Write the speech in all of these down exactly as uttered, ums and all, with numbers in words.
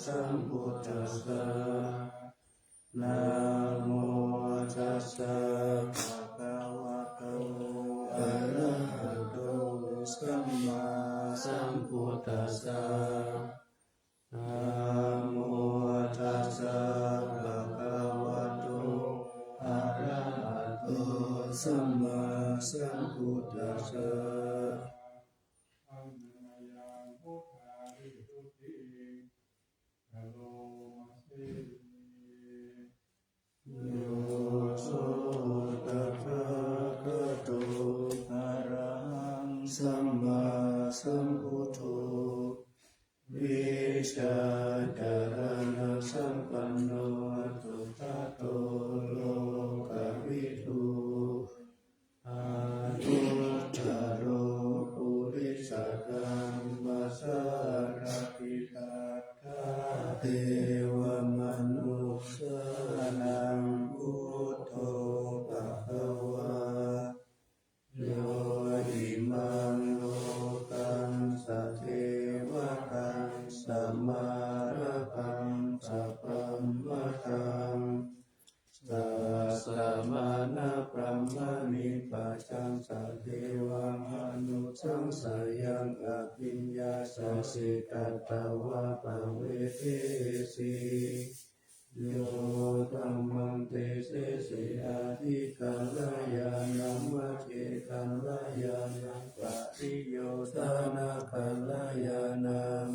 sambuddhassa. Namo tassa bhagavato arahato sammāsambuddhassa. Namo tassa bhagavato arahato sammāsambuddhassa. Yo so tathāgato arahaṃ sammāsambuddho vijjācaraṇasampanno sugato lokavidū anuttaro purisadammasārathi satthā devamanussānaṃ buddho bhagavā. Yo imaṃ lokaṃ sadevaṃ samārabbhaṃ sabrahmataṃ sassamaṇabrāhmaṇiṃ pajaṃ sadevamanussānaṃ abhiññāya sijjhāya taṃ pavedehi. Yo dhammaṃ desesi aṭṭhikaraṇaṃ avhetikkaraṇaṃ pariyodhanakaraṇaṃ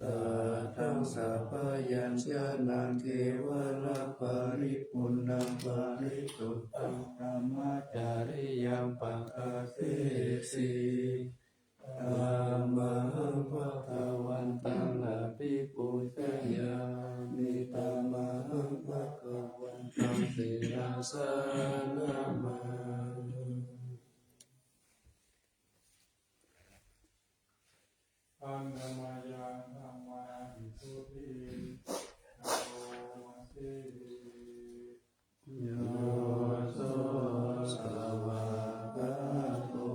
tatthaṃ sabyañjanaṃ kevalaparipuṇṇaṃ parisuddhaṃ brahmacariyaṃ paṭisesi. Tamahaṃ bhagavantaṃ abhipūjayāmi. Tamahaṃ bhagavantaṃ sirasā namāmi. Aṇṇamayaṃ dhammavisuddhiṃ karomasi. Yo so svākkhāto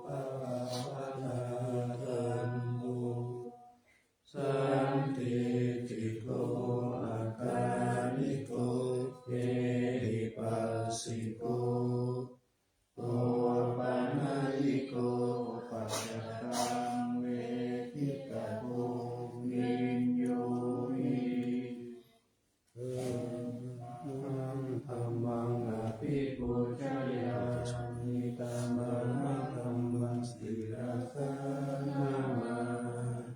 bhagavatā dhammo sandiṭṭhiko akāliko ehipassiko opanayiko paccattaṃ veditabbo viññūhīti. Tamahaṃ dhammaṃ abhipūjayāmi. Tamahaṃ dhammaṃ sirasā namāmi.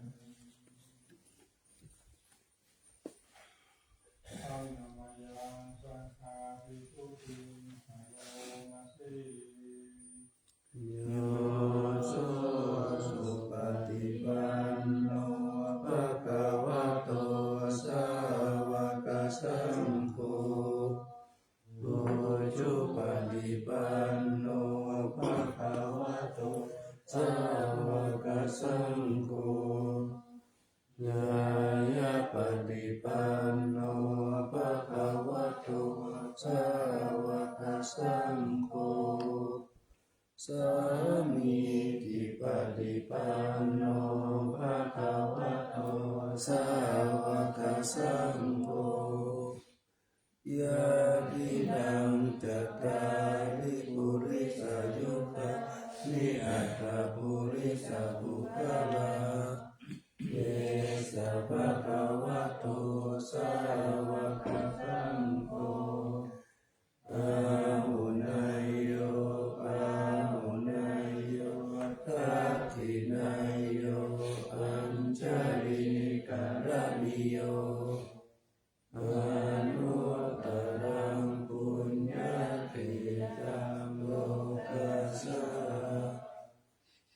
Aṇṇamayaṃ saṅghavisuddhiṃ karomasi. Yo so supaṭipanno bhagavato sāvakasaṅgho, ujupaṭipanno bhagavato sāvakasaṅgho, ñāyapaṭipanno bhagavato sāvakasaṅgho, sāmīcipaṭipanno bhagavato sāvakasaṅgho, yadidaṃ cattāri purisayugāni aṭṭha purisapuggalā, esa bhagavato sāvakasaṅgho, āhuneyyo pāhuneyyo dakkhiṇeyyo añjalikaraṇīyo, anuttaraṃ puññakkhettaṃ lokassāti.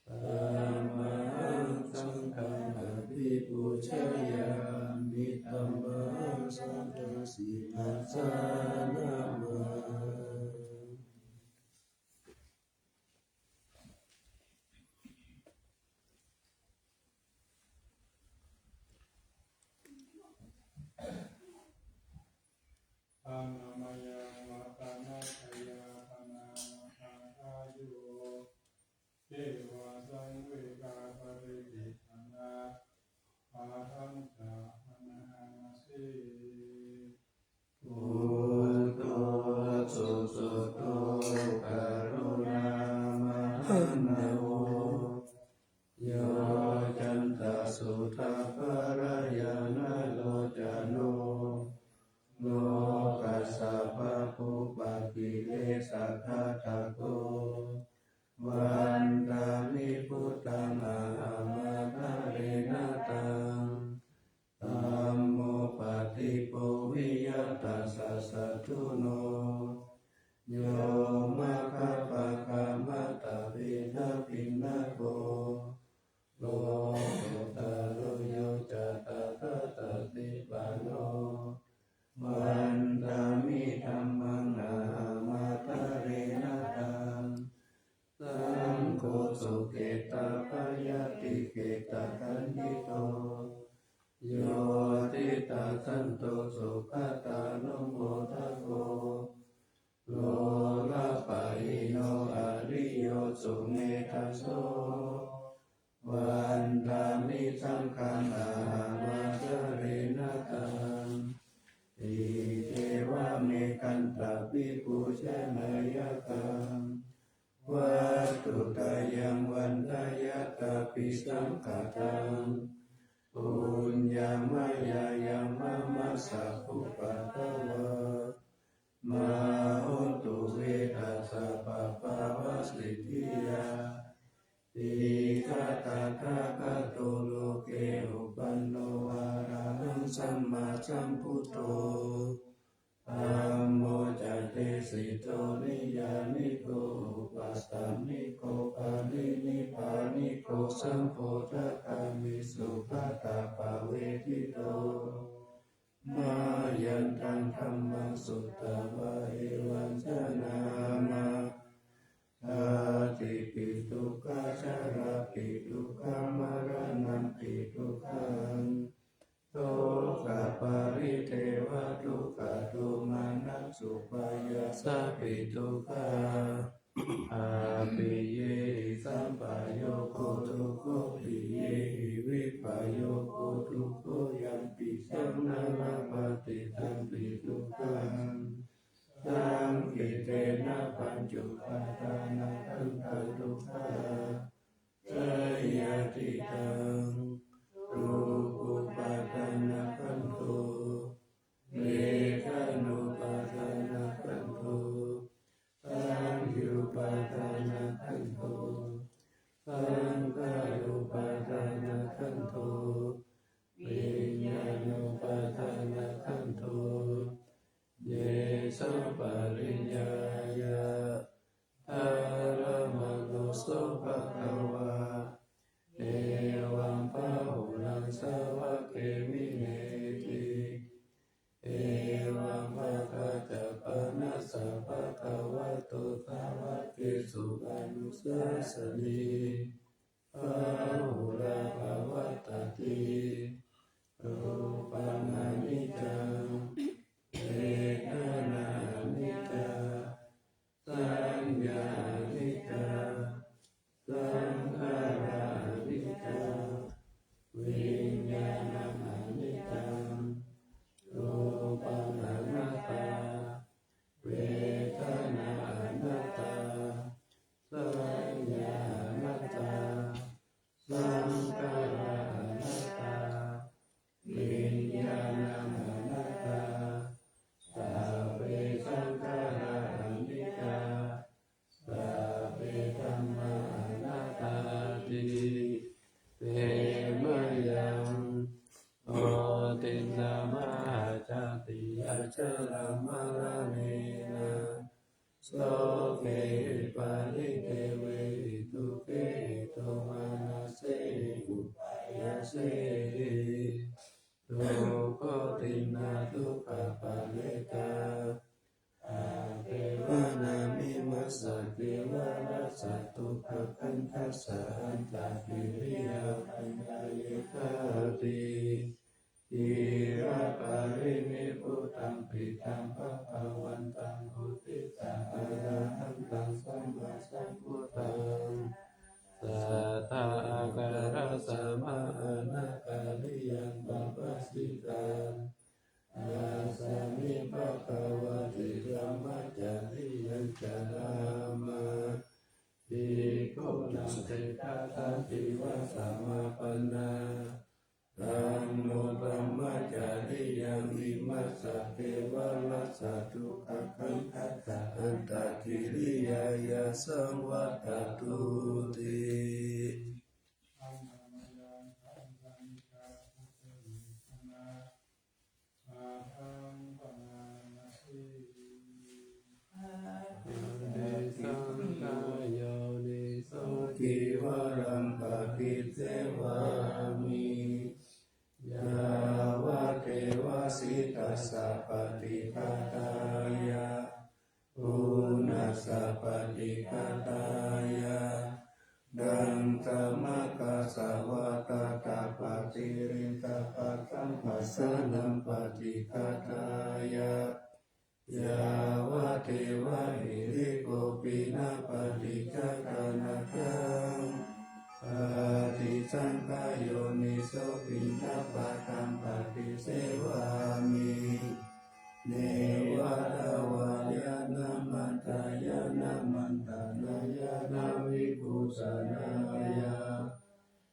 Tamahaṃ saṅghaṃ abhipūjayāmi. Tamahaṃ saṅghaṃ sirasā namāmi. Aṇṇamayaṃ ratanattayabhaṇāma gathāyo ceva saṃvegapaṭivedhaṃ ākaṅkhamānā Yo maggapākamattabhinnabhinnako lokuttaro, yo ca tathāgatipanno, vandāmi dhammaṃ ahamattarena taṃ. Saṅgho sukhetappayattiketakhantito, yo diṭṭhasanto sugatānumodako, lopapāṇino ariyo sumedhaso, vandāmi saṅghaṃ ahamattarena taṃ. Idheva me khantāpi pūjanīyakaṃ vatthuttayaṃ vandeyyatāpi saṅkhātaṃ. Puññaṃ mayā yaṃ mama sabbupaddavā, mā hontu ve tassa pabbāvatthitāya. Issā tathāgato loke uppannā arahaṃ sammāsambuddho, dhammo ca desito niyyāniko upasamiko parinibbāniko saṅgho dātāmi sugatappavedito. Mayantaṃ dhammaṃ sutvā evaṃ janāma, jātipi dukkhā jarāpi dukkhā maraṇampi dukkhaṃ, sokaparidevadukkhadomanassupāyāsāpi dukkhā, appiyehi sampayogo dukkho piyehi vippayogo dukkho yampicchaṃ na labhati tampi dukkhaṃ, saṅkhittena pañcupādānakkhandhā dukkhā. Seyyathidaṃ, rūpupādānakkhandho, vedanupādānakkhandho, saññāupādānakkhandho, saṅkhārupādānakkhandho, viññāṇupādānakkhandho, ye saṃpariññāya dharamāno so bhagavā, evaṃ bahulaṃ sāvake vineti. Evaṃ bhagavā ca panassa bhagavato sāvakesu anussāsanī, bahulā pavattati. Rūpaṃ aniccaṃ, vedanā aniccā, saññā aniccā, saṅkhārā aniccā, viññāṇaṃ aniccaṃ. Rūpaṃ anattā, vedanā anattā, saññā anattā, saṅkhārā anattā, viññāṇaṃ anattā. Sabbe saṅkhārā aniccā, sabbe dhammā anattāti. Te mayaṃ otiṇṇā mahācātiyā jalamaranena sokehi paridevehi dukkhehi domanassehi upāyāsehi. Dukkhotiṇṇā dukkhaparetā addevānamimassa kevalassa dukkhakkhandhassa antagiriyaṃ paññāyitthāti. Khīlaparinibbutampi taṃ bhagavantaṃ uddissa arahantaṃ sammāsambuddhaṃ satthā ākārassa mahānāgariyaṃ pabbajitaṃ. Asmiṃ bhagavā tiṇṇaṃ brahmacariyaṃ carāma bhikkhūnaṃ seṭṭhā ca cīvasamāpannā taṃ no brahmacariyaṃ vimassa kevalassa dukkhakkhandhassa antagiriyāya saṃvattatu ti. Ahaṃ pāṇānathi. sapaṭighātāya, pūnassa paṭighātāya, dakkhiṇamakkhasavātātapatiriṃsapasamphassānaṃ paṭighātāya, yāvadeva hirikopinapaṭicchādanatthaṃ, paṭisaṅkhā yoniso piṇḍapātaṃ paṭisevāmi. Neva davāya na madāya na maṇḍanāya na vibhūsanāya,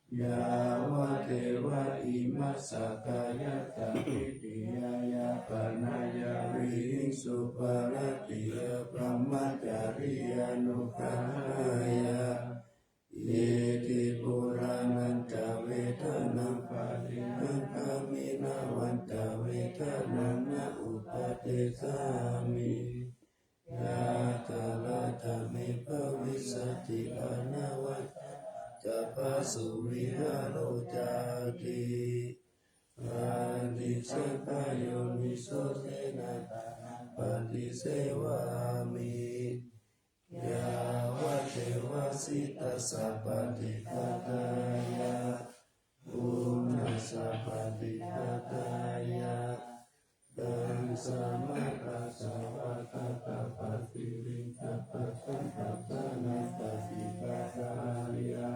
yāvadeva imassa kāyassa ṭhitiyā yāpanāya vihiṃsuparatiyā brahmacariyānuggahāya. Iti purāṇañca vedanaṃ paṭihaṅkhāmi navañca vedanaṃ na uppādessāmi. Yātrā ca me bhavissati anavajjatā ca phāsuvihāro cāti. Paṭisaṅkhā yoniso cenatanaṃ paṭisevāmi. Yāvadeva sītassa paṭighātāya, uṇhassa paṭighātāya, dakkhiṇamakkhasavātātapatiriṃsapasamphassānaṃ paṭighātāya,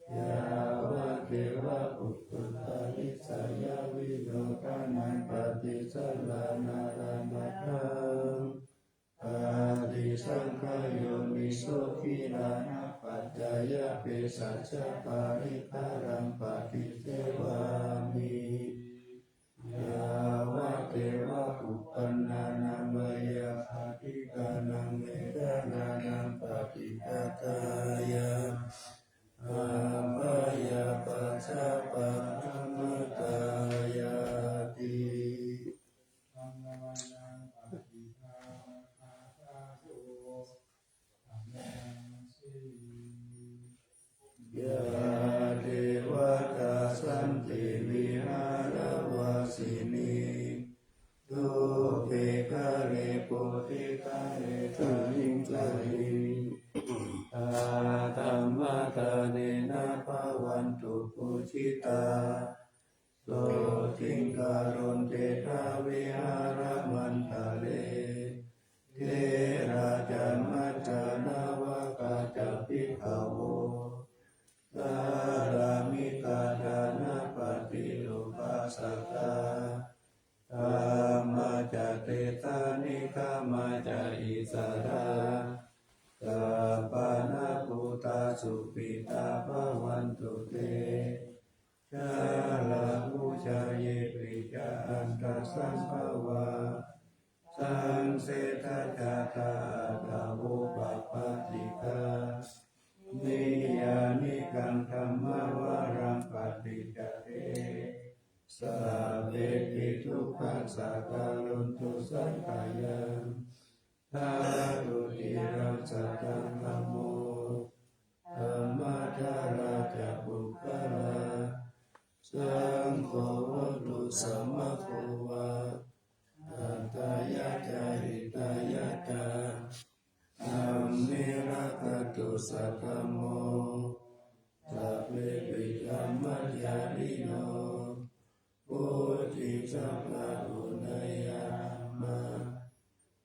yāvadeva uttuttaricchayavinodanānaṃ paṭisallānārāmatthaṃ, paṭisaṅkhā yoniso gilānapaccayabhesajjaparikkhāraṃ paṭisevāmi. Yāvadeva uppannānaṃ veyyābādhikānaṃ vedanānaṃ paṭighātāya, abyāpajjhaparamatāyāti. Yā devatā santi vihāravāsinī, thūpe ghare bodhighare tahiṃ tahiṃ, tā dhammadānena bhavantu pūjitā, sotthiṃ karontedha vihāramaṇḍale. Therā ca majjhā navakā ca bhikkhavo, pāramikā dānapatī upāsakā, gāmā ca desā neggāmā ca issarā, sappāṇabhūtā sukhitā bhavantu te. Jalābujā yepi ca aṇḍasambhavā, saṃsedajātā athavopapātikā, niyyānikaṃ dhammavaraṃ paṭicca te, sabbepi dukkhassa karontu saṅkhayaṃ. Ṭhātu ciraṃ sataṃ dhammo, dhammaddharā ca puggalā, saṅgho hotu samaggo va, atthāya ca hitāya ca. Amhe rakkhatu saddhammo, sabbepi dhammacārino, vuḍḍhiṃ sampāpuṇeyyāma,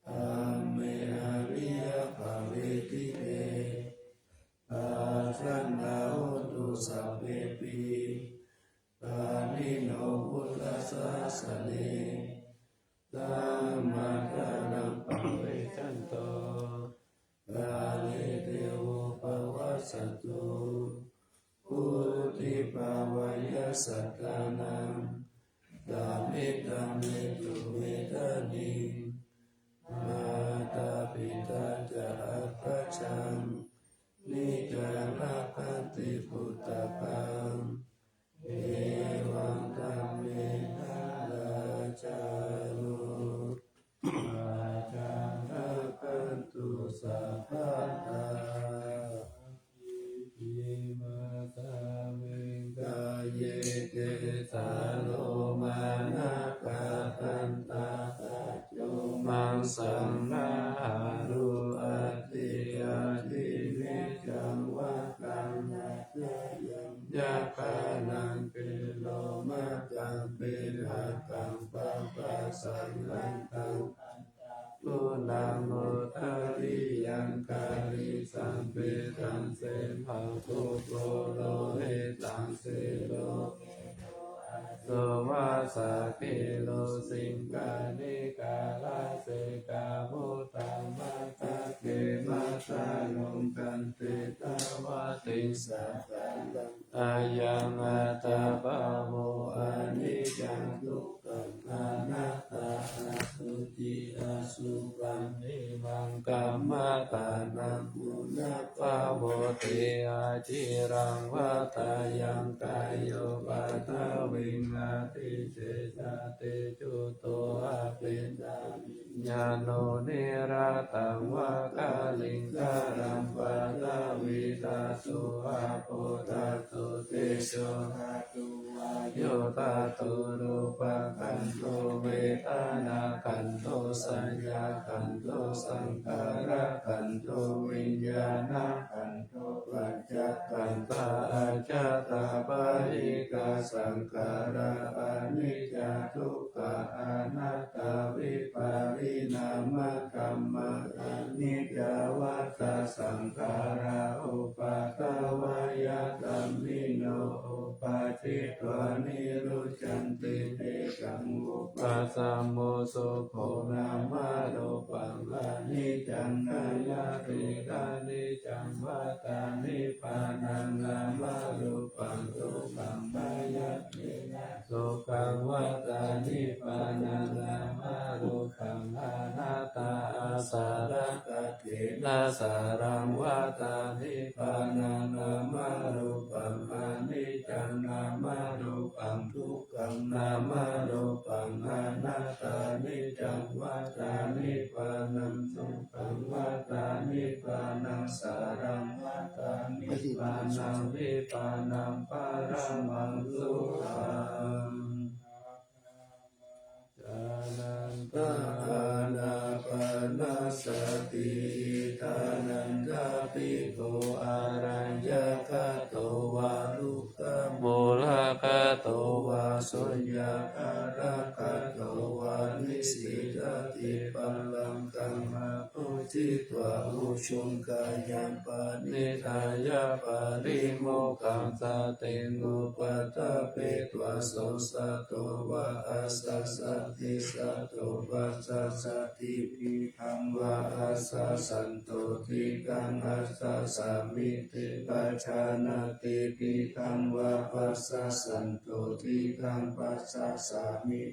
dhamme ariyappavedite. Pasannā hontu sabbepi, pāṇino buddhasāsane. Sammā dhāraṃ pavecchanto, kāle devo pavassatu. Vuḍḍhibhāvāya sattānaṃ, samettaṃ netu medaniṃ. Mātā pitā ca atrajaṃ, niccaṃ rakkhanti puttakaṃ. Evaṃ dhammena rājāno, rājā rakkhantu sabbadā. Imasmiṃ kāye kecā lomā nakhā dantā saṃnāharuṃ atthi atthi niccaṃ vataṃ. Yathāyaṃ yakkhānaṃ kilomajjhaṃ pihattaṃ pāpasaṃ antaṃ guṇaṃ udariyaṃ karīsaṃpisaṃ semhaṃ pubbu lohitaṃ sīro sovāsaketu siṅgārikarasekamuttamantakhematthaluṅganti dvātiṃsapallaṃ. Ayaṃ attabhāvo aniccaṃ dukkhaṃ anattā asuci asubhaṃ imaṃ kammadānaṃ punabbhavoti. Aciraṃ vatayaṃ kāyo paṭhaviṃ adhisessati chuddho apetaviññāṇo niratthaṃ va kaliṅgaraṃ paṭhavīdhātu āpodhātu tejodhātu vāyodhātu rūpakkhandho vedanākkhandho saññākkhandho saṅkhārakkhandho viññāṇakkhandho pañcakkhandhā ajjhattā bahikā saṅkhārā aniccā dukkhā anattā viparināmadhammā aniccā vata saṅkhārā uppādavayadhammino uppajjitvā nirujjhanti tesaṃ vūpasamo sukho nāmarūpaṃ aniccaṃ nāyati aniccaṃ vata nibbānaṃ nāmarūpaṃ dukkhaṃ nāyati sukhaṃ vata nibbānaṃ nāmarūpaṃ anattā asaraṃ kaccena saraṃ vata nibbānaṃ nāmarūpaṃ aniccaṃ nāmarūpaṃ dukkhaṃ nāmarūpaṃ anattā niccaṃ vata nibbānaṃ sukhaṃ vata nibbānaṃ saraṃ vata nibbānaṃ nibbānaṃ paramaṃ sukhaṃ. Ānanda ānāpanasati. Idha nanda bhikkhū araññagato vā rukkhamūlagato vā suññāgāragato vā nisīdati pallaṅkaṃ abhujitvā ujuṃ kāyaṃ paṇidhāya parimokkhāya satiṃ upaṭṭhapetvā so sato vā asassati sato passasati diṭṭhaṃ vā asassanto diṭṭhaṃ assassamiti pajānāti diṭṭhaṃ vā passassanto diṭṭhaṃ passassami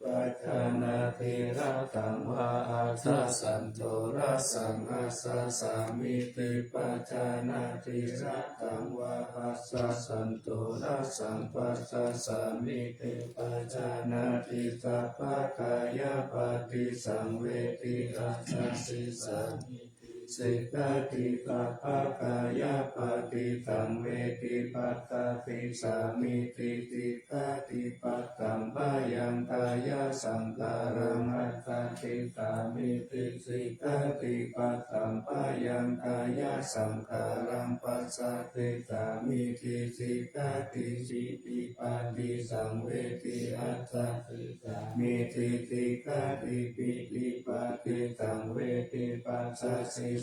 pajānāti rāgaṃ vā asassanto rāgaṃ assassamiti pajānāti rāgaṃ vā assassanto rāgaṃ passassamiti pajānāti sabbakāyapaṭisaṃveti assasissami sikkati sabbakāyapaṭisaṃveti passasissamiti sikkati passamphayaṃ kāyasaṅkhāraṃ assasissamiti sikkati passamphayaṃ kāyasaṅkhāraṃ passasissamiti sikkati pītipaṭisaṃveti assasi samiti sikkati pītipaṭisaṃveti passasissamiti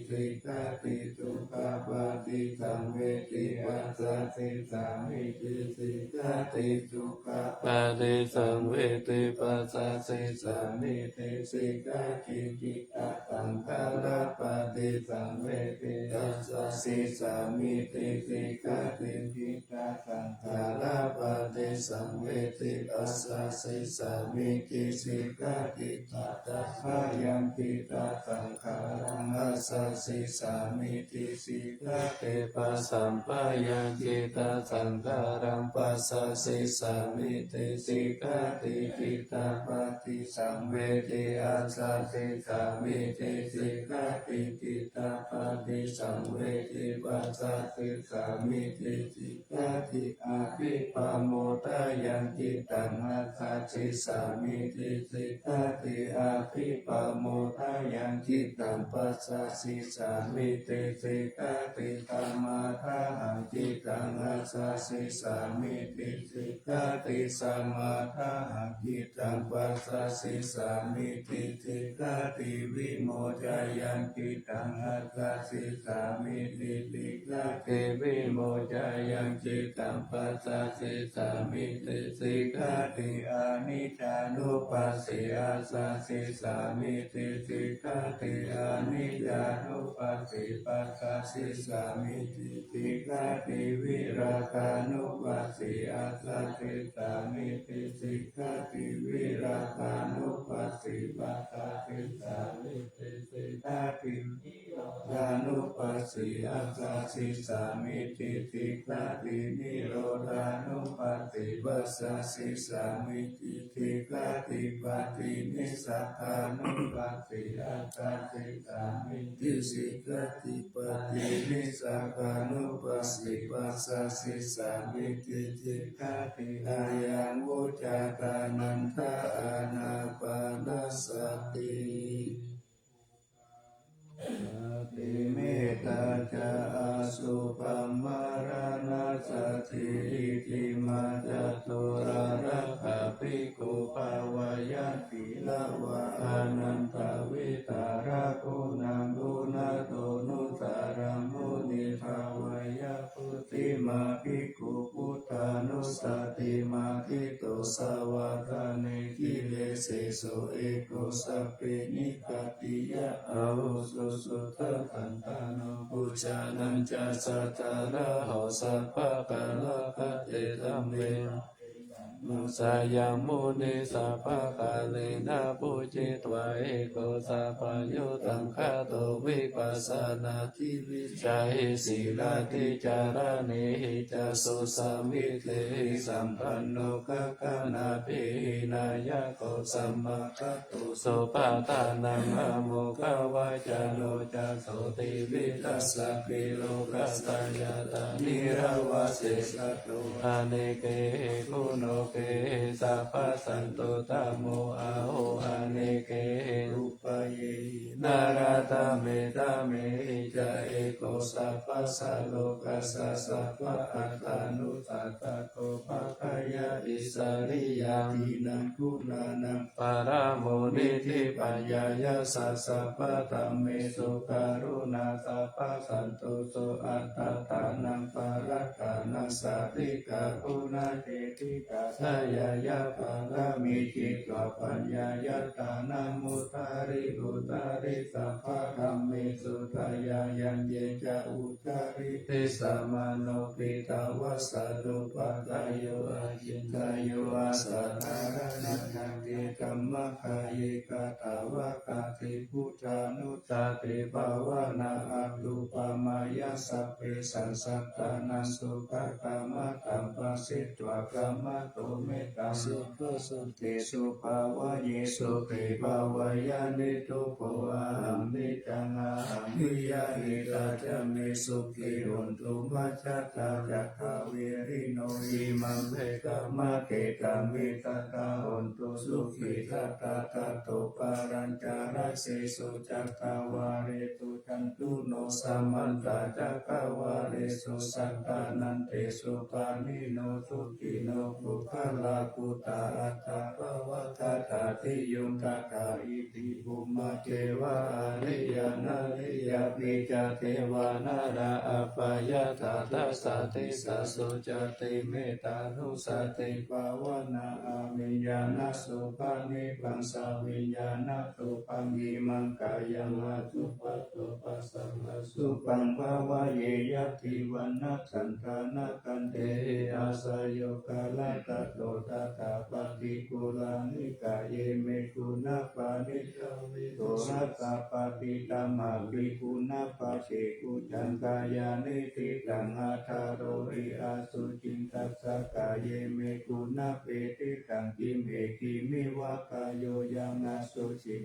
sikkati sukhapaṭisaṃveti assasissamiti sikkati sukhapaṭisaṃveti passasissamiti sikkati cittasaṅkhārapaṭisaṃveti assasissamiti sikkati citta saṅkhārapaṭisaṃveti passasissamiti sikkati passamphayaṃ cittasaṅkhā saṅkhāraṃ āsajjissāmīti sikkhati. Pasamphayaṃ cittasaṅkhāraṃ passajjissāmīti sikkhati. Cittappaṭisaṃvedi āsajjissāmīti sikkhati. Cittappaṭisaṃvedi passajjissāmīti sikkhati. Abhippamodayaṃ cittaṃ āsajjissāmīti sikkhati. Abhippamodayaṃ cittaṃ passajjissāmīti sikkhati. Samādāhaṃ cittaṃ āsajjissāmīti sikkhati. Samādāhaṃ cittaṃ passajjissāmīti sikkhati. Vimocayaṃ cittaṃ āsajjissāmīti sikkhati. Vimocayaṃ cittaṃ passajjissāmīti sikkhati. Aniccānupassī āsajjissāmīti sikkhati. Aniccānupassī passajjissāmīti sikkhati. Virāgānupassī āsajjissāmīti sikkhati. Virāgānupassī passajjissāmīti sikkhati. Nirodhānupassī āsajjissāmīti sikkhati. Nirodhānupassī passajjissāmīti sikkhati. Paṭinissagānupassī āsajjissāmīti sikkhati. Paṭinissagānupassī passajjissāmīti sikkhati. Ayaṃ vuccatā ānanda ānāpānasati. Sati mettā ca asubhaṃ maraṇasati. Iccimā ca duṭṭhavacā bhikkhū bhāvayanti nāma ānandavidhāraguṇaṃ guṇato nuttaraṃ munibhāvaye. Puthimā bhikkhū buddhānussatī matthito savādaṃ nekkhiresesu eko sabbe nikkhattiya. Aho suddhadantāno bhujagaṃ ca caṇḍaho sabbakālapaṭe dhamme sayaṃ muni sabbakālena pūjitva eko sabbaññutaṃ gato vipassanādivijjāhi sīlādhicaraṇehi ca susamādehi sampanno gaganābhidhānaṃ nāyako samma to supaṭṭhānaṃ āmokavacano ca sotthivittassa pe lokassa yatā nirāvā seṭṭho anekehi guṇokehi sabbasantudhammā aho anekehi upayehi nāratthametthamehi ca eko sabbasā lokassa sabbaattānussāsako paccayaissariyā dīnaṃ guṇānaṃ paramo niddhi paññāya sabbadhammesu karuṇā sabbasantoso attattānaṃ parattānaṃ sādhikā guṇacetikā dāyāyā pāramī citvā paññāya dānamuttari uttari sabbadhammesu dāyāyā ye ca uttari te samāno petvā sadupadayo aci dayo asaddhāraṇayaṃ te dhammakāye katvā kati buddhānussatibhāvanā anuppamāya sabbesaṃ sattānaṃ sukhakammataṃ pharitvā kamato mettaṃ sabbasantesu bhāvayesu bhikkhave bhāvaye nidūpo ahaṃ niccaṃ ahaṃ niyyāmi taṃ ca me sukhī hontu majjhattā ca avero imaṃ ekamaggetaṃ vittattā hontu sukhī tattā tato palañca dasesu cakkavāḷesu cātuno samantā cakkavāḷesu sattānaṃ tesu pāṇino sukhino puggalā buddhā atta pavatthatāti yom tattha iti bhummā devā ariyā nariyā pi ca devā narā appayattā dasā disā sucati mettānussatibhāvanā aviññāṇasubhānibbaṃ saviññāṇasubhaṃ imaṃ kāyaṃ asubhaso pasāsubhaṃ bhāvaye. Yadi vaṇṇasaṅtanakandhehi āsayo kāladaso tathā paṭikkula nikāye me guṇapāṇino. Soḷasa pattidhammāpi guṇapāṇino. Bhujangāya niṭṭhitaṃ, aṭṭhāroli asuciṃ. Tassa kāye me guṇapāṇino, kimmekkhimiva kāyo, yaṃ asuciṃ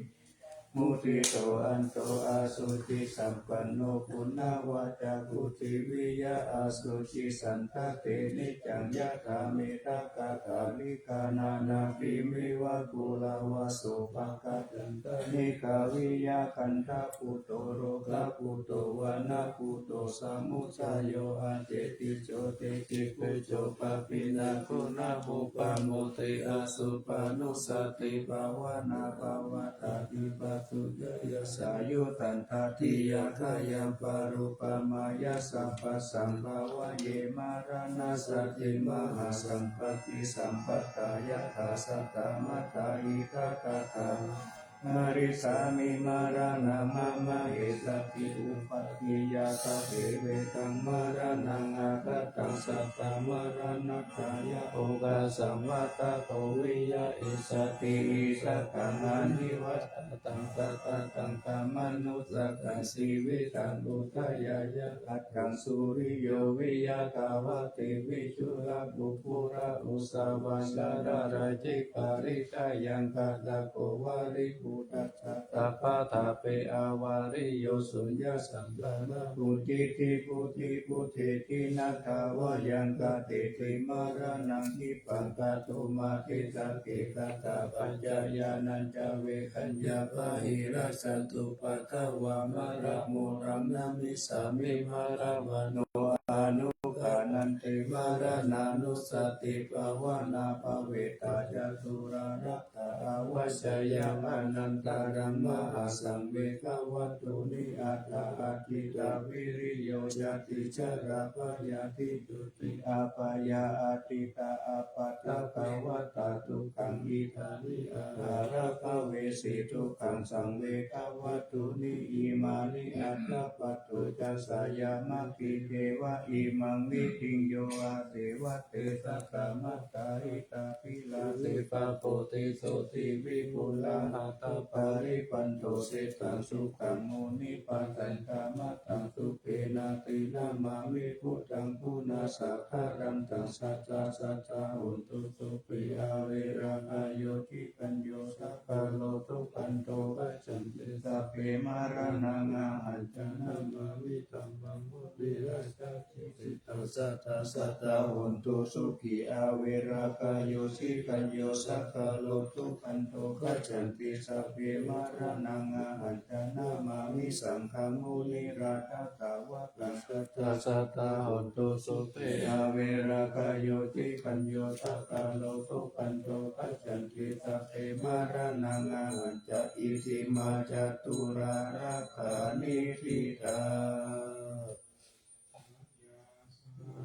muṭṭhito, anto asucisampanno. Guṇavacako diviyā asucisaṇṭhāne, niccaṃ yathā mettakkhattalikā, nānābhimiva phullavaso. Bhāgattañca nikkhaviya, kaṇṭaputto rogaputto, vaṇṇaputto samudayo, asetthi jotibhujjo, pavīṇaguṇahopamutti, asubhaṃ nussati bhavāna pavattati. Pātujāya sāyuddhaṃ, tatiyābhāyaṃ parūpamāya, sabbasaṃ bhāvaye maraṇassati, mahāsaṅghampi sampadā, yathā saddamattā hitāgatānaṃ. Marissāmi maraṇaṃ mama, esa te upādiye. Sabbe veda maraṇaṃ aggatāṃ, sabbamaraṇatthāya, oghāsaṃ vata kho viya. Icchati hīsakaṃ anivajjataṃ, sattataṃ khamatu sakkaṃ, jīvitaṃ udayāya tathā. Suriyo viya dāvati, vidulo phuggalo, usavā satta rājjipālito, ayaṃ katako vāli buddhassa, tappatthave avariyo. Suññā santā na muñci, nibbutiṃ vuṭṭheti, na dāvaggiṃ katteti, maraṇaṃ khippam. Tato mārassa ke tattha, paccayānañca veghaṃ, yā bāhirajjhattupaddavā, maraṃ mudhaṃ namassāmi, maraṇā no anuggaṇhanti. Maraṇānussatibhāvanā, bhāvitā ca turārakkha, avajjāya anantaram. Mahāsaṃvegavattuni, aṭṭha aṭṭhitā viriyo, jāti jarābyādhiju apāyā, atītā appaṭivatā dukkhā, idāni anāgatā vesi dukkhaṃ. Saṃvegavattuni imāni, aggappattā ca sayamaggī, devā imaṃ niṭṭhitaṃ yo asevato, saha mātā pitāti puttā ca paputtā, sotthī vipullā atha, paribhāto ksittaṃ sukhaṃ munivaravacanaṃ. Sukena te nāmaṃ vibuddhaṃ guṇasaṅgharantaṃ, sadā sadā hontu sukhī averā bhayūpajāno, saṅkaro dukkhandho gacchanti sabbe maraṇaṃ ahañca nāmaṃ vibuddhaṃ guṇasaṅgharantaṃ, sadā sadā hontu sukhī averā bhayūpajāno, saṅkaro dukkhandho gacchanti sabbe maraṇaṃ ahañca nāmaṃ vibuddhaṃ guṇasaṅgharantaṃ, sadā sadā hontu sukhī averā bhayūpajāno, saṅkaro dukkhandho gacchanti sabbe maraṇaṃ ahañca. Iti mā ca turārakkha niṭṭhitā.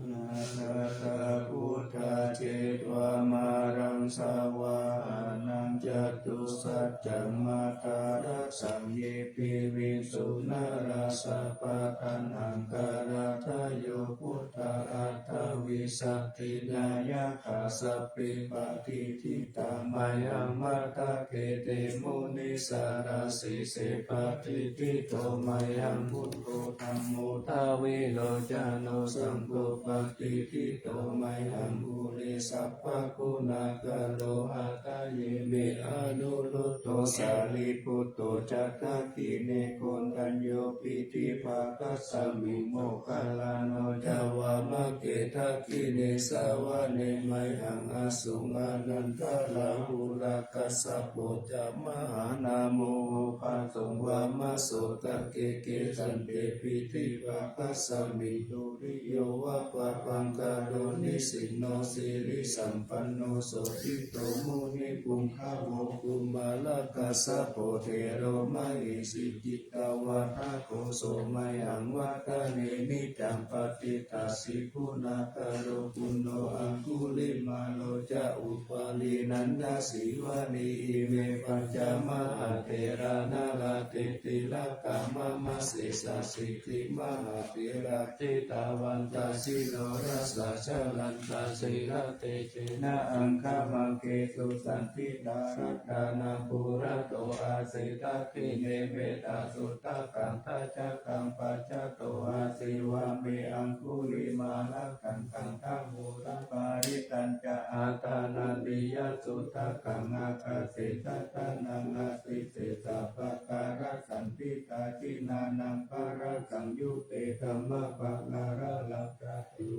Nātha buddhā jetvā māraṃ savāhanaṃ, catusaccāmatarasaṃ ye piviṃsu narāsabhā. Taṇhaṅkarādayo buddhā aṭṭhavīsati nāyakā, sabbe patiṭṭhi tā mayhaṃ matthake te munissarā. Sīse patiṭṭhito mayhaṃ buddho dhammo dvilocano, saṅgho patiṭṭhito mayhaṃ ure sabbaguṇākaro. Hadaye me anuruddho sārīputto ca dakkhiṇe, koṇḍañño piṭṭhibhāgasmiṃ moggallāno ca vāmake. Dakkhiṇe savane mayhaṃ āsuṃ ānandarāhulā, kassapo ca mahānāmo ubhāsuṃ vāmasotake. Kesante piṭṭhibhāgasmiṃ suriyo va pabhaṅkaro, nisinno sirisampanno sobhito munipuṅgavo. Kumārakassapo thero mahesī cittavādako, so mayhaṃ vadane niccaṃ patiṭṭhāsi guṇākaro. Puṇṇo aṅgulimālo ca upālī nandasīvalī, ime pañca mahātherā nalāṭe tilakā mama. Sesāsīti mahātherā jitavantā jino Rāsā jalantā sīlatejena aṅgamaṅgesu saṇṭhitā. Ratanaṃ purato āsi dakkhiṇe mettasuttakaṃ dhajaggaṃ pacchato āsi vāme aṅgulimālakaṃ. Khandhamoraparittañca āṭānāṭiyasuttakaṃ ākāse chadanaṃ āsi sesā pākārasaṇṭhitā. Jinā nānāvarasaṃyutte dhammavaraṃ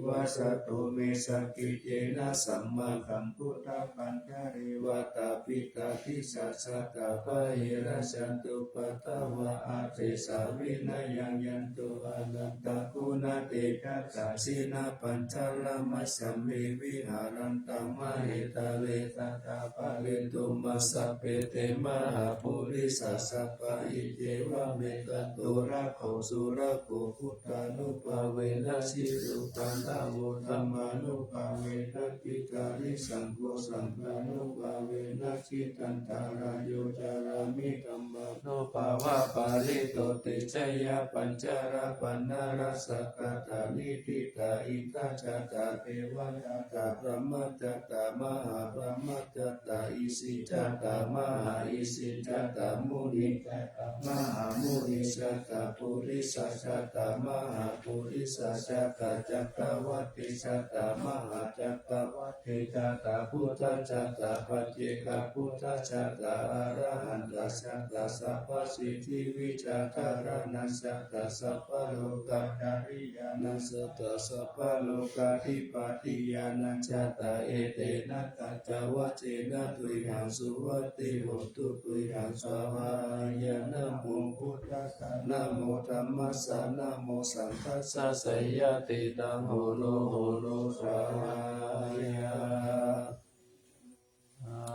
vasato me sakiccena sammāsambuddhapañjare. Vātapittādisañjātā bāhirajjhattupaddavā asesā vinayaṃ yantu anantaguṇatejasā. Jinapañjaramajjhamhi viharantaṃ mahītale sadā pālentu māṃ sabbe te mahāpurisāsabhā. Iccevamettaṃ turakkho surakkho buddhānubhāvena jitupaddavo dhammānubhāvena jitārisaṅgho saṅghānubhāvena jitantarāyo carāmi dhammānubhāvapālito. Tejayā pañjara paṇṇarasakkatā niṭṭhitā indajātā devajātā brahmajātā mahābrahmajātā isijātā mahāisijātā munijātā mahāmunijātā purisajātā mahāpurisajātā cakkavattijātā mahācakkavattijātā buddhajātā paccekabuddhajātā arahantajātā sabbasiddhivijjādharaṇañjātā sabbalokācariyānañjātā sabbalokādhipatiyānañjātā etena saccavajjena tuyhaṃ suvatthi hotu tuyhaṃ svāhāya. Namo buddhassa namo dhammassa namo saṅghassa. Seyyathīdaṃ horo horo svāhāya.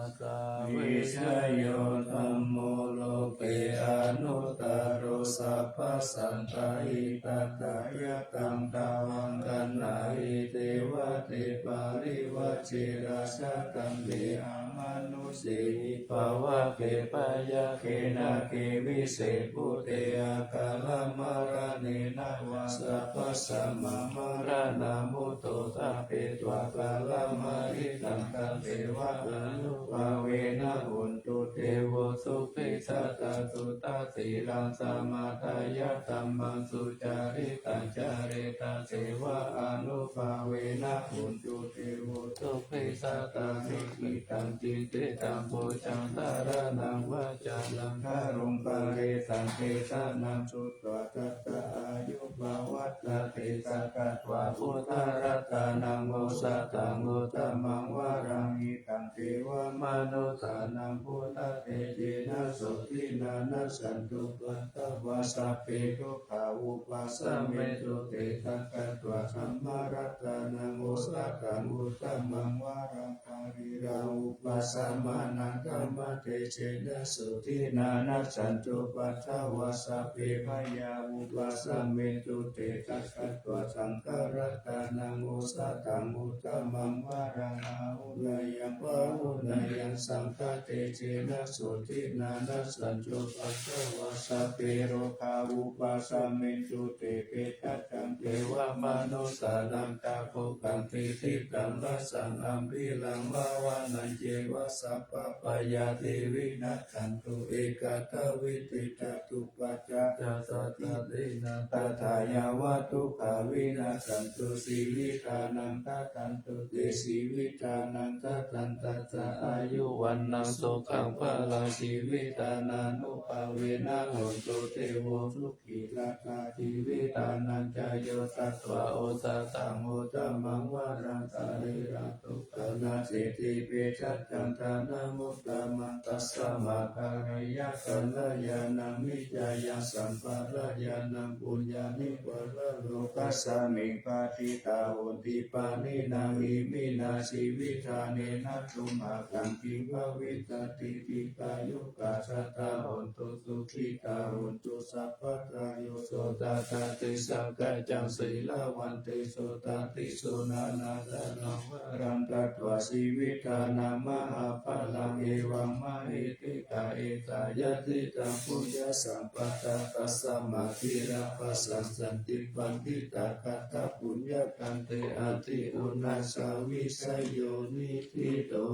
Esa vijayo dhammo loke anuttaro sabbasattahitatthāya. Taṃ dhammaṃ gaṇhāhi devate parivajje rājadaṇḍe amanussehi pāvake byagghe nāge vise bhūte akālamaraṇena vā sabbasmāmaraṇamutto ṭhapetvā kālamāritaṃ tasseva ānubhāvena hotu devo sukhī sadā suddhasīlaṃ samādāya dhammaṃ sucaritaṃ care tasseva ānubhāvena hotu devo sukhī sadā. Nikkhittaṃ cintitaṃ pūjaṃ dhāraṇaṃ vācanaṃ garuṃ paresaṃ desanaṃ sutvā tassa āyu pavaḍḍhatīti. Sakkatvā buddharatanaṃ osathaṃ uttamaṃ varaṃ hitaṃ devamanussānaṃ buddhatejena sotthinā nassantupaddavā sabbe dukkhā vūpasamentu te. Sakkatvā dhammaratanaṃ osathaṃ uttamaṃ varaṃ pariḷāhū pasamānaṃ dhammatejena sotthinā nassantupaddavā sabbe bhayā vūpasamentu te. Sakkatvā saṅgharatanaṃ osathaṃ uttamaṃ varaṃ āhuneyyaṃ pāhuneyyaṃ saṅghatejena sotthinā nassantupaddavā sabbe rogā vūpasamentu te. Petānañca devamanussānañca bhogaṃ tiṭṭhitaṃ lāsaṃ ambhīraṃ pavanañceva sabbabhayā te vinassantu ekatāvīti. Catuppañca ca sattanti na tathā yāva dukkhā vinassantu jīvitānaṃ ṭhādantu te. Jīvitānaṃ ṭhādantassā āyu vaṇṇaṃ sukhaṃ balaṃ jīvitānānubhāvena hotu devo sukhī sadā. Jīvitānañca yo satvā osathaṃ uttamaṃ varaṃ sārīradukkhaṃ nasīti petānañca dhammamuttamaṃ. Tasmā kālena kalyāṇaṃ niccāya sampādāya yaṃ puññāni paralokasmiṃ patiṭṭhā honti pāṇinā iminā jīvitthāne na tumhākaṃ kiṃ bhavissatīti. Dīghāyukā sadā hontu sukhitā hontu sabbadā. Yo sotthāti sakkaccaṃ sīlavantesu taṃ tisso nānāthanaṃ varaṃ datvā jīvitthānaṃ mahapphalaṃ evaṃ mahiddhikā. Ettāyatīdha bhuññasampadaṃ tasmā dhīra bhāsassanti paṇḍitakantapūjakaṃ. Te adhiunnassāvisayo niṭṭhito.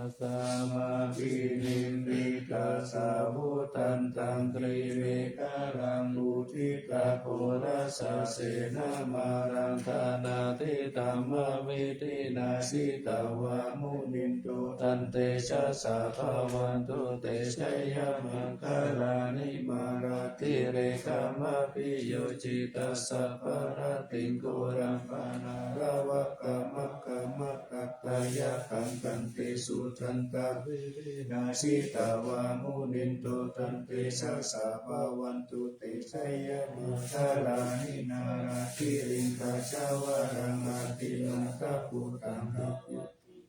Sabbapāṇinaṃ āsāvudhantaṃ grīmekhalaṃ uditaghorasasenamāraṃ dānādidhammavidhinā jitavā munindo taṃ tejasā bhavatu te jayamaṅgalāni. Mārātirekamabhiyujjhitasabbarattiṃ ghorampanāḷavakamakkhamathaddhayakkhaṃ khantīsudantavidhinā jitavā munindo taṃ tejasā bhavatu te jayamaṅgalāni. Nāḷāgiriṃ gajavaraṃ atimattabhūtaṃ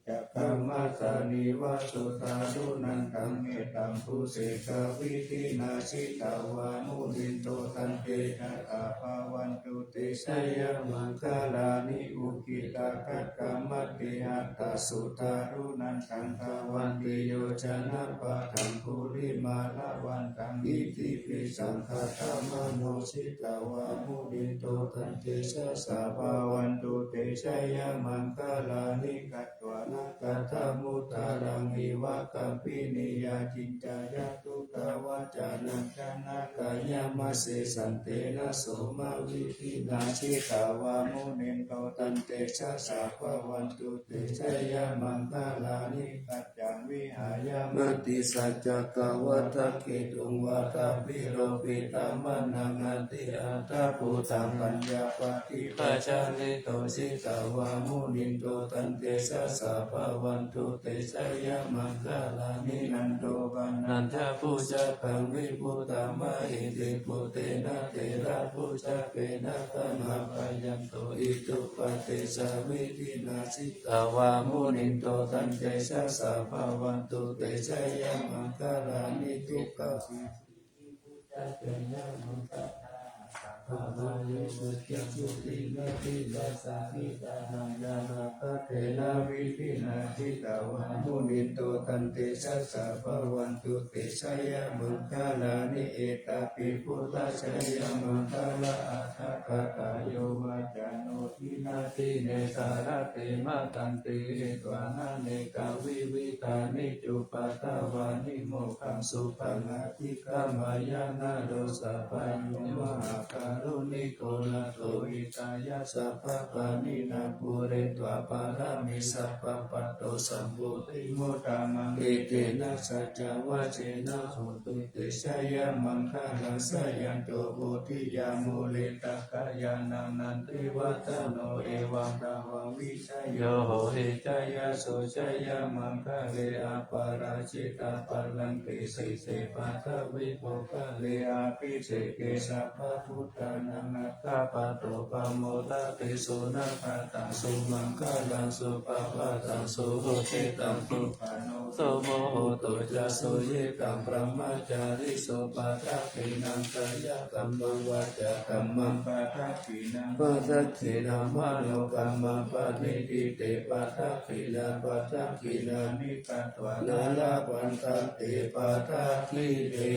dāvaggicakkamasanīva sudāruṇantaṃ mettambusekavidhinā jitavā munindo taṃ tejasā bhavatu te jayamaṅgalāni. Ukkhittakhaggamatihatthasudāruṇantaṃ dhāvantiyojanapathaṅgulimālavantaṃ iddhībhisaṅkhatamano jitavā munindo taṃ tejasā bhavatu te jayamaṅgalāni. Katvāna kaṭṭhamudaraṃ iva gabbhinīyā ciñcāya duṭṭhavacanaṃ janakāyamajjhe santena somavidhinā jitavā munindo taṃ tejasā bhavatu te jayamaṅgalāni. Saccaṃ vihāya matisaccakavādaketuṃ vādābhiropitamanaṃ atiandhabhūtaṃ paññāpadīpajalito jitavā munindo taṃ tejasā bhavatu te jayamaṅgalāni. Nandopanandabhujagaṃ vibudhaṃ mahiddhiṃ puttena therabhujagena damāpayanto iddhūpadesavidhinā jitavā munindo taṃ tejasā bhavatu te jayamaṅgalāni. Duggāhadiṭṭhibhujagena muktadhānacchakkhamasanīva jitavā munindo taṃ tejasā bhavatu te jayamaṅgalāni. Etāpi buddhajayamaṅgalaaṭṭhagāthā yo vācano dinadine sarate matandī hitvānanekavividhāni cupaddavāni mokkhaṃ sukhaṃ adhigameyya naro sapañño. Mahākāruṇiko nātho hitāya sabbapāṇinaṃ pūretvā pāramī sabbā patto sambodhimuttamaṃ etena saccavajjena hotu te jayamaṅgalaṃ. Jayanto bodhiyā mūle sakyānaṃ nandivaḍḍhano evaṃ tvaṃ vijayo hohi jayassu jayamaṅgale aparājitapallaṅke sīse paṭhavipokkhare abhiseke sabbabuddhānaṃ aggappatto pamodati. Sunakkhattaṃ sumaṅgalaṃ supabhātaṃ suhuṭṭhitaṃ sukhaṇo sumuhutto ca suyiṭṭhaṃ brahmacārisu padakkhiṇaṃ kāyakammaṃ vācākammaṃ padakkhiṇaṃ padakkhiṇaṃ manokammaṃ paṇidhī te padakkhiṇā padakkhiṇāni katvāna labhantatthe padakkhiṇe.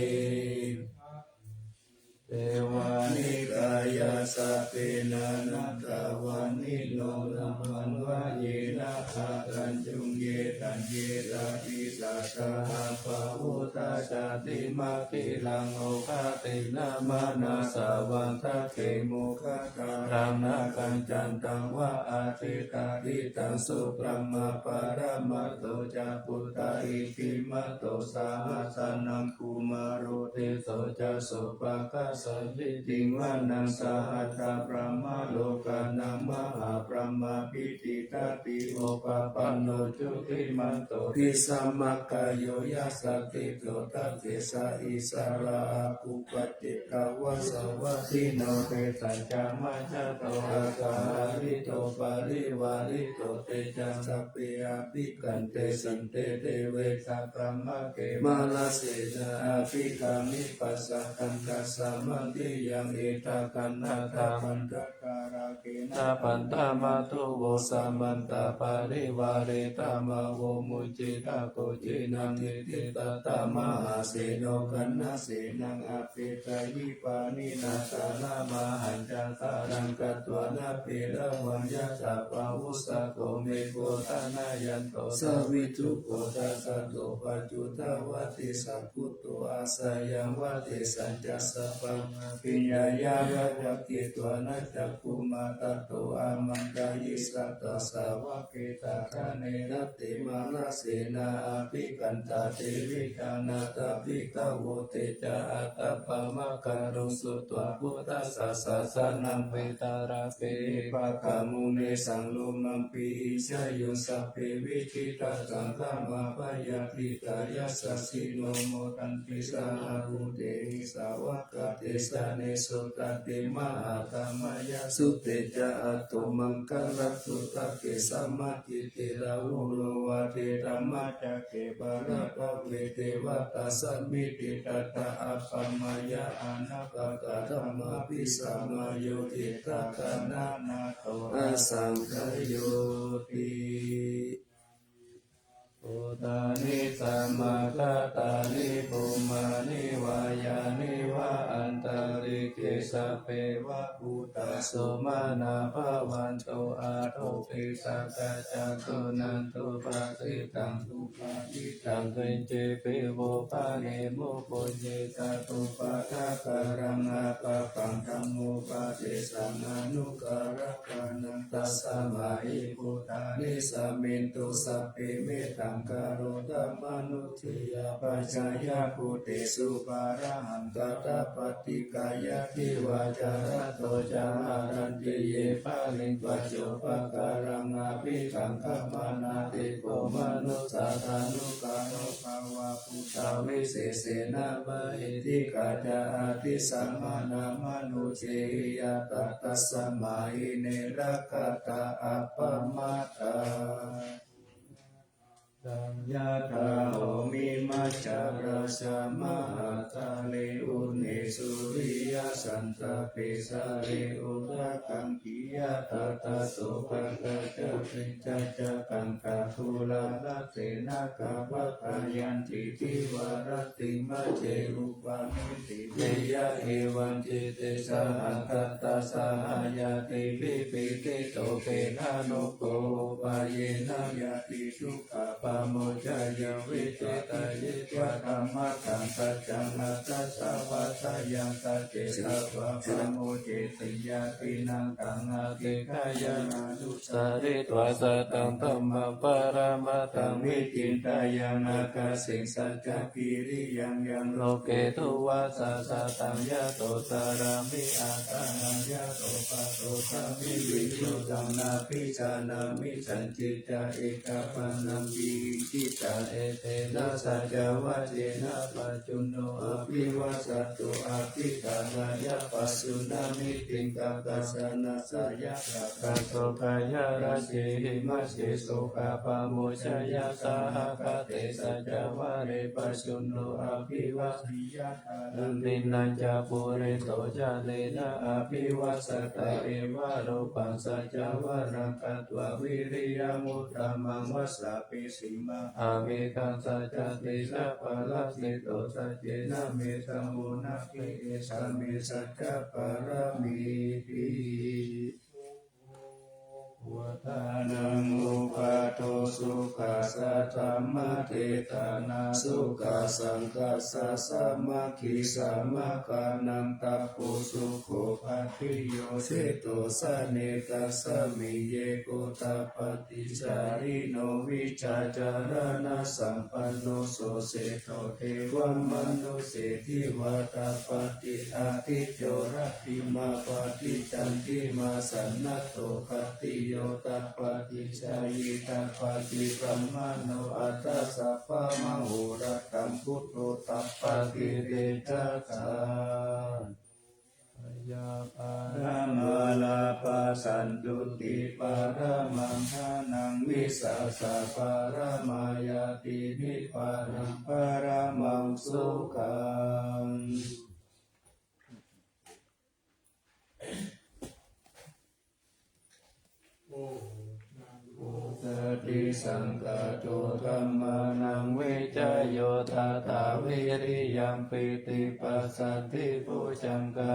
Devā nikāyā sabbe nānattavaṇṇino nāmanvayena āgañchuṃ ye caññe sadisā saha pavutthajātimakhilaṃ oghatiṇṇamanāsavaṃ dakkhemogha ddhaṃ nāgaṃ candaṃva asitātitaṃ subrahmā paramatto ca puttā iddhimato saha sanaṅkumāro tisso ca sopāga samiddhiṃ vanaṃ sahassabrahmalokānaṃ mahābrahmābhitiṭṭhati upapanno jutimanto bhismā Mārakkāyo yasassi so tathesa issarā āgū paccekavasavattino. Tesañca majjhato aṭṭhahatthito parivārito, te ca sabbe abhikkante saṇṭhete vesakamake. Mārasenā abhikkāmi passa kaṇhassa mandiyaṃ. Etha gaṇhatha bandha rāgena bandhamatthu vo, samantā parivāretha mā vo muñcittha koci naṃ. Iti tattha mahāseno kaṇhasenaṃ apesayi pāṇinā saraṃ ahaññasaraṃ katvāna bheravaṃ. Yathā pāvussako megho thanayanto savijjuko, tattha so paccudāvatti saṅku to asayaṃvatti. Sañcassa sabbaṃ abhiññāya vavakkhitvāna cakkhumā, tato āmantayi satthā sāvake saddamhe rate. Mārasenā abhikkantā te vijānātha bhikkhavo, te ca ātappamakaruṃ sutvā buddhassa sāsanaṃ. Vedarāgehi pakkāmuṃ nesaṃ lomampi iñjayuṃ. Sabbe vijitasaṅgāmā bhayātītā yasassino, modanti saha bhūtehi sāvakā te janesutāti. Mahāsamayasutte ca ātumaṅgalaṭṭhutake, sammācitti rāhulo vāci dhammacakke bhaddabave devatā samitiṭṭhantā, appamayā anāpakā dhammā bhismāyo cittaghaṇatā asaṅkhayoti. Bhūtāni samāgatāni bhummāni vā yāni va antalikkhe, sabbe va bhūtā sumanā bhavantu, athopi sakkacca suṇantu bhāsitaṃ. Supaṭiṭṭhaṃ kiñcipi vo bhaṇemu puññe, tathūpādākaraṃ appaṃ dhammupadesaṃ anukarakānaṃ. Tasmā hi bhūtā nisāmentu sabbe, mettaṃ karotha mānusiyā pajāya. Bhūtesu pāṇahaṃ katapaṭikāya, divā ca ratto ca haranti ye baliṃ, paccopakāraṃ abhikaṅkhamānā. Te kho manussā tānukaropa vā bhūtā, visesena mahiddhikā ca adissamānā mānusehiyā. Tasmā hi ne rakkhatha appamattā. Yathā bhummimajjharajamahātale, uṅhe suriyasantāpe jale, odātaṃ khiyathā tadopakāsa. Te ca ātappamakaruṃ, rāhubhaddamokkhadassāyanti, divā rattimajjhe upavhayantī, viya evaṃ cittesa, aṅgastha saha ñātibhi, pīḷito khemarogo, upayena ñātiduk khapamoccāya, vittayetvā dhammatthaṃ saccaṃ, atthāya vācāyaṃ sacce, sabbā pamuñceti. Ñātīnaṃ taṃ adhikkāya, ānusaritvā sataṃ dhammaṃ, paramatthaṃ vicindeyya, ākāse saccakiriyaṃ. Yaṃ loke dubbhajā sataṃ, yato carāmi atthānaṃ, yato paṭo sāmi viññūhaṃ, nābhijānāmi sañcicca, ekapallaṃ kiñcittha, etena saccavajjena, paccuno abhivajjato, abhiṭhānāya pajjunā, nibbindakassa na sāyakā, khaddokāyarajjhe, himajjhe sokapamoccāya, sahagathe saccavajje, paccuno abhivajjeyya, kālaṃ dinnañca pūretvā, jalettha abhivajjatā, evaṃ rūpaṃ saccavajjam katvā, viriyamuttamaṃ, vajjabhismaṃ amegham, saccatthe ca parajito, saccena me samo nāthi, esā me saccapāramīti. Buddhānaṃ uppādo, sukhā saddhammadesanā, sukhā saṅghassa sāmaggī, samaggānaṃ tapo sukho, pāpiyojito sanetasmiṃ, ye kota paṭicārino, vijjācaraṇasampanno, so seṭṭho devamanusse divā, tapati ādicco, rattimābhāti candimā, sannaddho khattiyo, Yo tappati jhāyī tappati brāhmaṇo, atha sabbamahorattaṃ buddho tappati tejasā. Jaya paramā lābhā, santuṭṭhī paramaṃ dhanaṃ, vissāsaparamā ñātidhi, paraṃ paramaṃ sukhaṃ. Osadhisaṅkhāto dhammānaṃ vicayo tathā, viriyampīti passaddhi bojjhaṅgā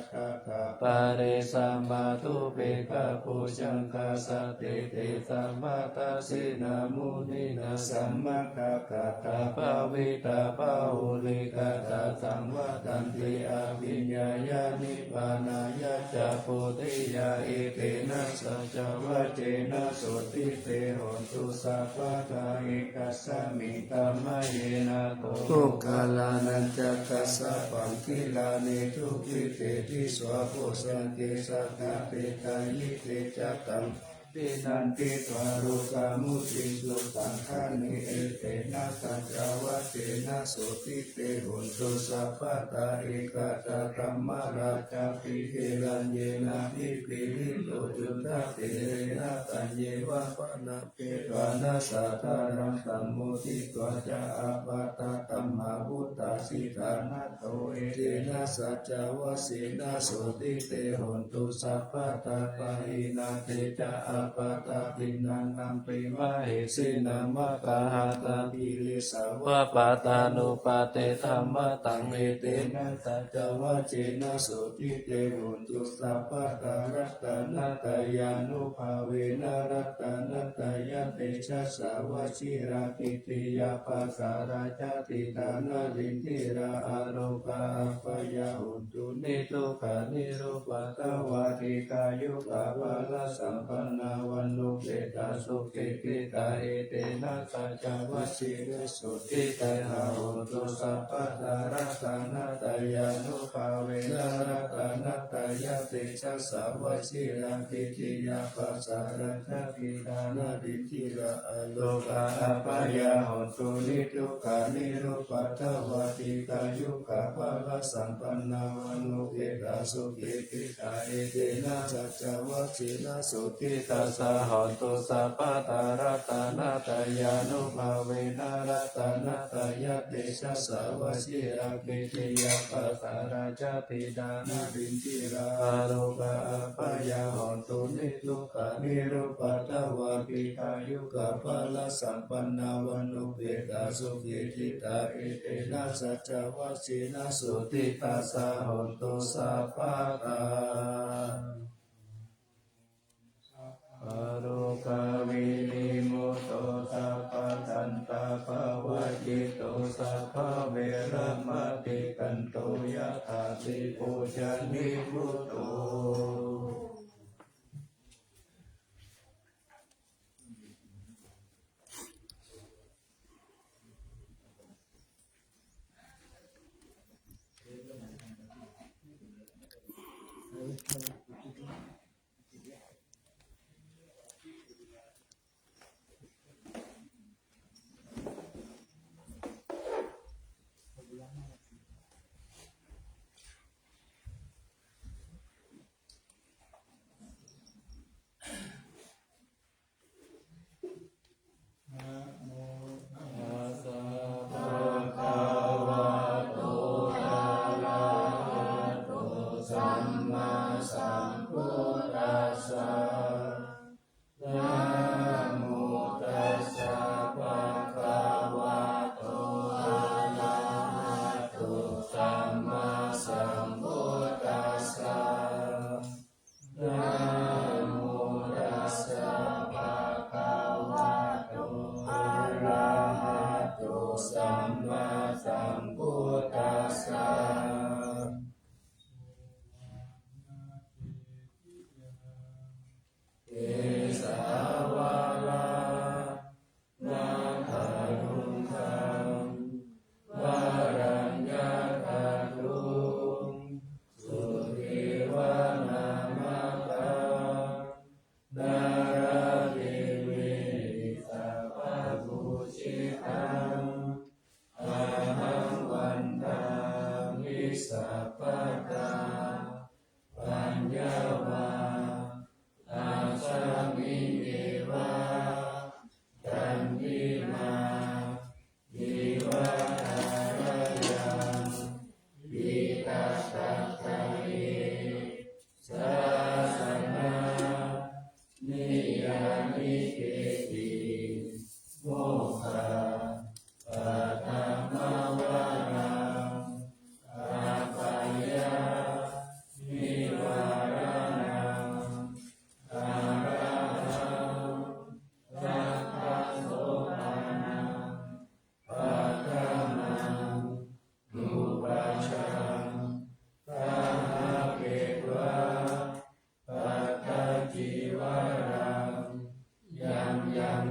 ca tathāpare, samādhupekkhabojjhaṅgā sattete sabbadassinā, muninā sammadakkhātā bhāvitā bahulīkatā, saṃvattanti abhiññāya nibbānāya ca bodhiyā. Etena saccavajjena sotthi te hotu sabbadā. Ekasmiṃ samaye nātho moggallānañca kassapaṃ, gilāne dukkhite disvā bojjhaṅge satta, petāyite ca taṃ abhinanditvā rogā mucciṃsu taṅkhaṇe. Etena saccavajjena sotthi te hotu sabbadā. Ekadā dhammarājāpi gelaññenābhipīḷito, cundattherena taññeva bhaṇāpetvāna sādaraṃ, sammoditvā ca ābādhā tamhā vuṭṭhāsi ṭhānaso. Etena saccavajjena sotthi te hotu sabbadā. Pahīnā te ca ābādhā tiṇṇannampi mahesinaṃ, maggāhatakilesāva pattānuppattidhammataṃ. Etena saccavajjena sotthi te hotu sabbadā. Ratanattayānubhāvena ratanattayatejasā, vajirakkhittiyā pasārā ca tiṇṇannā rindhirā, arogā apāyā hontu niddukkā niruppaddavā, dīghāyukā balasampannā vaṇṇuppetā sukhī ṭhitā. Etena saccavajjena sotthi te hotu sabbadā. Ratanattayānubhāvena ratanattayatejasā, vajirakkhittiyā pasārā ca tiṇṇannā rindhirā, arogā apāyā hontu niddukkā niruppaddavā, dīghāyukā balasampannā vaṇṇuppetā sukhī ṭhitā. Etena saccavajjena sotthi tassa hotu sabbadā. Ratanattayānubhāvena ratanattayatejasā, vajirakkhittiyā pasārā ca tiṇṇannā rindhirā, arogā apāyā hontu niddukkā niruppaddavā, dīghāyukā balasampannā vaṇṇuppetā sukhī ṭhitā. Etena saccavajjena sotthi tassa hotu sabbadā. Arogā vinimutto sabbasantāpavajjito, sabbaveramatikkanto yathādhipyo ca nibbuto.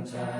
ca